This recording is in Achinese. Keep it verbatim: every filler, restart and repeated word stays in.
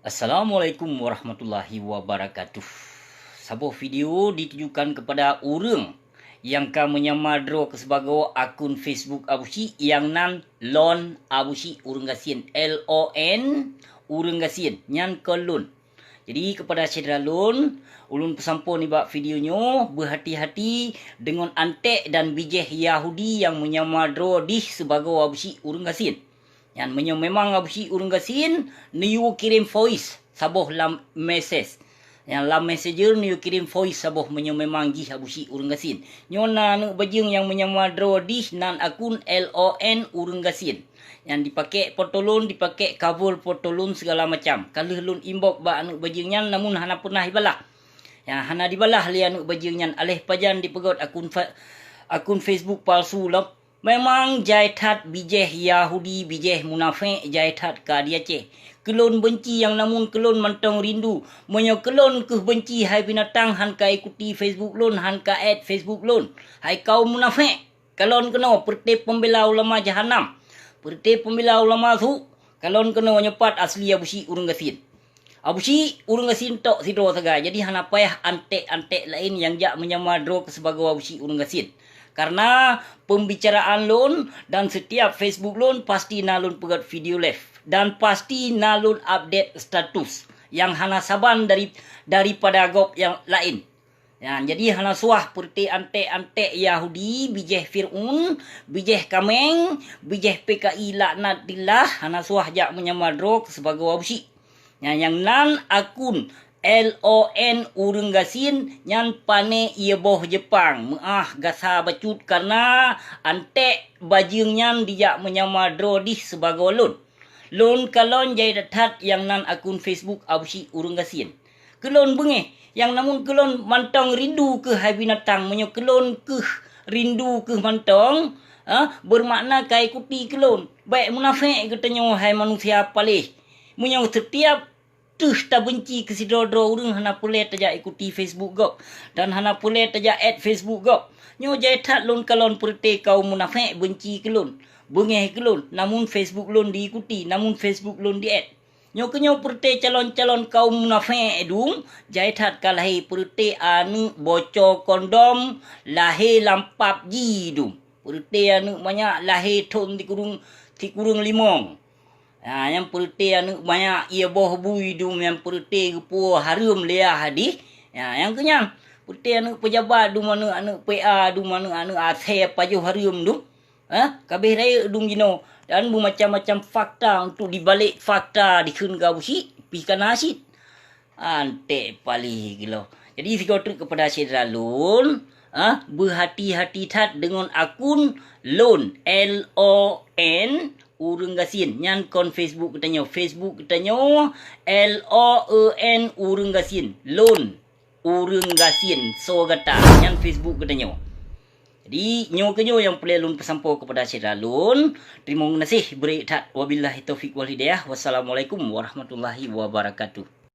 Assalamualaikum warahmatullahi wabarakatuh. Saboh video ditujukan kepada ureuëng nyang ka meunyamar droe keu sibagoe akun Facebook Abu Syik nyang nan Lon Abu Syik Ureuëng Gasien, L O N Ureuëng Gasien, nyan kon lôn. Jadi, kepada syedara lôn, ulôn peusampoe nibak video nyoe, beuhati-hati deungon anték dan bijéh Yahudi nyang meunyamar droe dih sibagoe Abu Syik Ureuëng Gasien. Nyan meunyoe memang Abu Syik Ureuëng Gasien, neuyue kirém voice saboh lam message. Nyang lam messenger neuyue kirém voice saboh meunyoe memang jih Abu Syik Ureuëng Gasien. Nyoe na aneuëk bajeueng nyang meunyamar droe dih nan akun L O N Ureuëng Gasien. Nyan dipakék foto lôn, dipakék cover foto lôn, segala macam. Ka lheueh lôn inbox bak aneuëk bajeueng nyan, namun hana peunah ibalah. Nyang hana dibalah lé aneuëk bajeueng nyan, aléh pajan dipeugét akun fa-, akun Facebook palsu lom. Memang jai that bijéh Yahudi, bijéh munafék, jai that ka di Aceh. Keu lôn beunci nyang namun keu lôn mantong rindu. Meunyoe keu lôn keuh beunci hai binatang, han ka ikuti Facebook lôn, han ka add Facebook lôn. Hai kaum munafék, kalon keunoe peureute peumbela ulama jahanam. Peureute peumbela ulama su, kalon keunoe nyoe pat asli Abu Syik Ureuëng Gasien. Abu Syik Ureuëng Gasien tok sidroe sagai, jadi hana payah anték-anték laén nyang jak meunyamar droe keu sibagoe Abu Syik Ureuëng Gasien. Karena pembicaraan lôn dan setiap Facebook lôn pasti na lôn peugét video live dan pasti na lôn update status nyang hana saban dari, daripada gob nyang laén. Nyan, jadi hana suah peureute anték-anték Yahudi, bijéh Fir'aun, bijéh kaméng, bijéh P K I laknatillah, hana suah jak meunyamar droe keu sibagoe Abu Syik. Nyan nyang nan akun L O N Ureuëng Gasien nyan pané ié boh Jeupang, meuáh gasa bacut karena anték bajeueng nyan dijak meunyamar droe dih sibagoe lôn. Lôn kalon jai that-that nyang nan akun Facebook Abu Syik Ureuëng Gasien. Keu lôn beungéh, nyang namun keu lôn mantong rindu keuh hai binatang, meunyoe keu lôn keuh rindu keuh mantong, ha, beumakna ka ikuti keu lôn. Bék munafék geutanyoe hai manusia paléh. Meunyoe setiap teuh tabeunci keu sidroe-droe ureuëng hana peureulée tajak ikuti Facebook gob, dan hana peureulée tajak add Facebook gob. Nyoe jai that lôn kalon peureute kaum munafék beunci keu lôn, beungéh keu lôn, namun Facebook lôn diikuti, namun Facebook lôn di-add. Nyoe keuh nyoe peureute calon-calon kaum munafék dum, jai that ka lahé peureute aneuëk boco kondom lahé lam pap ji dum. Peureute aneuëk manyak lahé thon sikureueng, sikureueng limong. Ha, nyang peureute aneuëk manyak ié boh bui dum, nyang peureute geupuwoe hareuem lé yah dih. Ha, nyang keu nyan, peureute aneuëk peujabat dum, aneuëk-aneuëk P A dum, aneuëk-aneuëk asée pajoh hareuem dum. Ha, kabéh rayeuk dum jinoe dan beumacam-macam fakta untuk dibalek fakta dikheun keu Abu Syik, pih ka na cit. Anték paléh geuloh. Jadi sigoe treuk keupada syedara lôn, ha, beuhati-hati that deungon akun lôn, L O N Ureuëng Gasien. Nyan kon Facebook geutanyoe. Facebook geutanyoe L O E N Ureuëng Gasien. Lôn Ureuëng Gasien, soe gata. Nyan Facebook geutanyoe. Jadi, nyoe keuh nyoe nyang peureulée lôn peusampoe keupada syedara lôn. Teurimong geunaséh, beureukat that. Wabillahi taufiq wal hidayah. Wassalamualaikum warahmatullahi wabarakatuh.